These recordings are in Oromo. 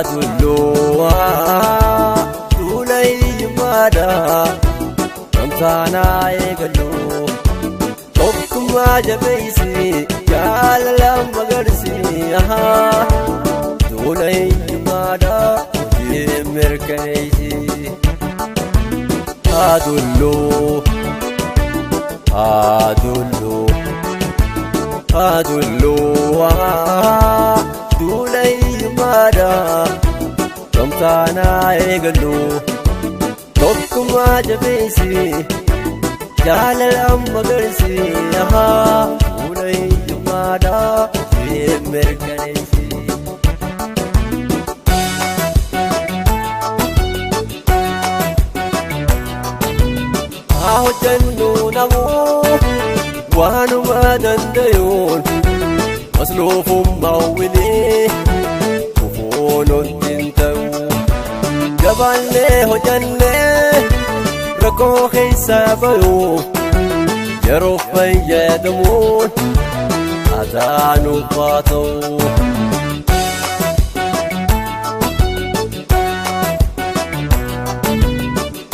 Adulluu duula hiyyummaadha gamtaanaa eegallu tokkummaa jabeessi jaalala magarsi duula hiyyummaadha hojii mirkaneessi. Adulluu adulluu adulluu duula hiyyummaadha gamtaanaa eegallu tokkummaa jabeessi jaalala magarsi duula hiyyummaadha hojii mirkaneessi. Haa hojjennu namuu waanuma danda'uun masluufummaa wilii kufuun hin ta'u. Jabaannee hojjennee rakkoo keessaa bayuuf yeroo fayyadamuun ataanuuf haa ta'u.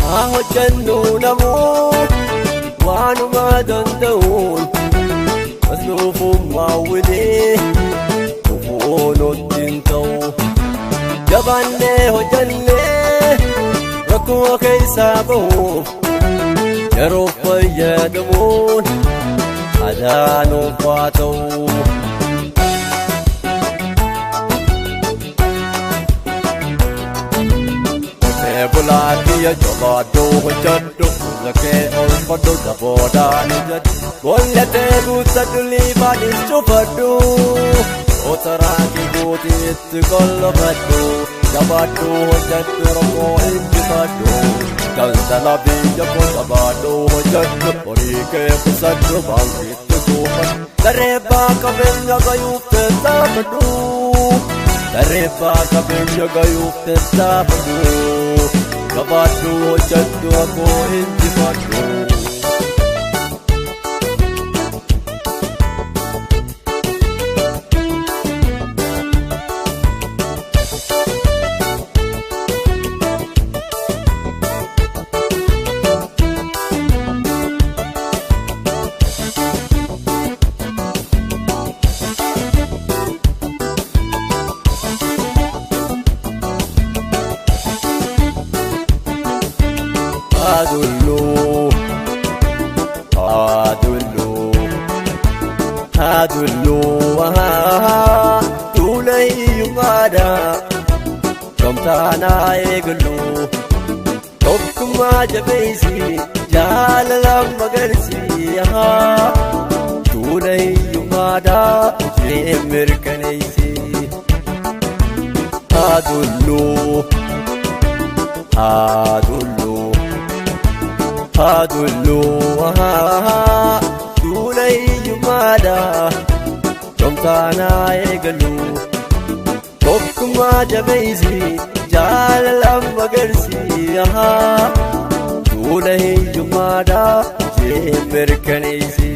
Haa hojjennu namuu waanuma danda'uun masluufummaa wilii kufuun hin ta'u. Jabaannee hojjennee rakkoo keessaa bahuuf yeroo fayyadamuun adaanuuf haa ta'u. Qotee bulaa kiyya jabaadhuu hojjedhu lakkee oolfadhu daboodhaan hojjedhu bollatee guuttadhu liibaanis cufadhu otaraaki guutiitti qollofadhu jabaadhuu hojjedhu rakkoo injifadhu daldala biyya koo jabaadhuu hojjedhu horii kee qusadhu baankiitti kuufadhu dareebbaa qabeenya gayuuf tattaafadhu. Dareebbaa qabeenya gayuuf tattaafadhu jabaadhuu hojjedhu rakkoo injifadhu. Adulluu adulluu adulluu duula hiyyummaadha gamtaanaa eegallu tokkummaa jabeessi jaalala magarsi duula hiyyummaadha hojii mirkaneessi. Adulluu adulluu adulluu duula hiyyummaadha gamtaanaa eegallu tokkummaa jabeessi jaalala magarsi duula hiyyummaadha hojii mirkaneessi.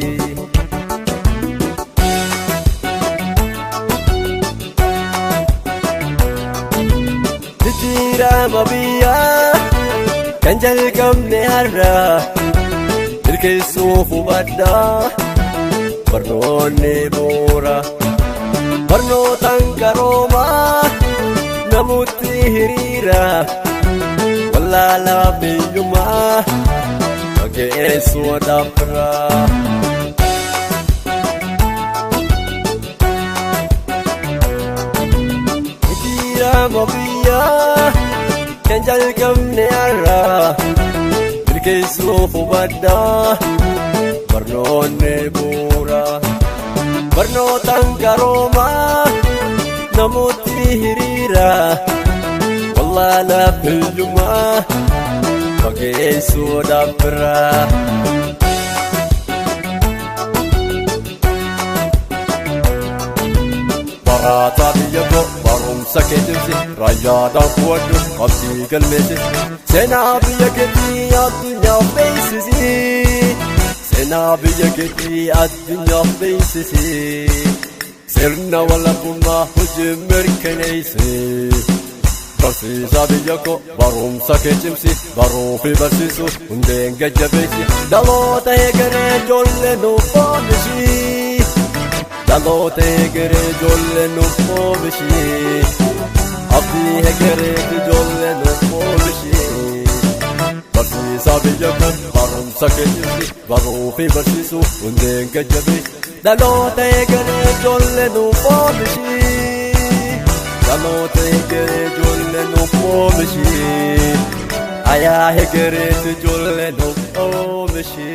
Jijjiirama biyyaa kan jalqabne har'a milkeessuuf hubadhaa barnoonni bu'uura barnootaan qaroomaa namutti hiriira wallaalaa biyyummaa fageessuu dhaabbiraa. Jijjiirama biyyaa kan jalqabne har'a milkeessuuf hubadhaa barnoonni bu'uura barnootaan qaroomaa namooti hiriira wallaalaa hiyyummaa fageessuu dhaabbiraa. Barataa biyya koo barumsa kee cimsi raayyaadhaan fuudhu qabdii galmeessisi seenaa biyya keetii addunyaaf beeksisi seenaa biyya keetii addunyaaf beeksisi sirna walabummaa hojii mirkaneessi. Barsiisaa biyya koo, barumsa kee cimsi, baruu fi barsiisuu hundeen gajjabeessi. Dhaloota egeree ijoollee nuuf oomishi. Dhaloota egeree ijoollee nuuf oomishi. Abdii egereef ijoollee nuuf oomishi. Barsiisaa biyya koo, barumsa kee cimsi, baruu fi barsiisuu hundeen gajjabeessi. Dhaloota egeree ijoollee nuuf oomishi. Dhaloota egeree ijoollee nuuf oomishi. Ayaa egereef ijoollee nuuf oomishi.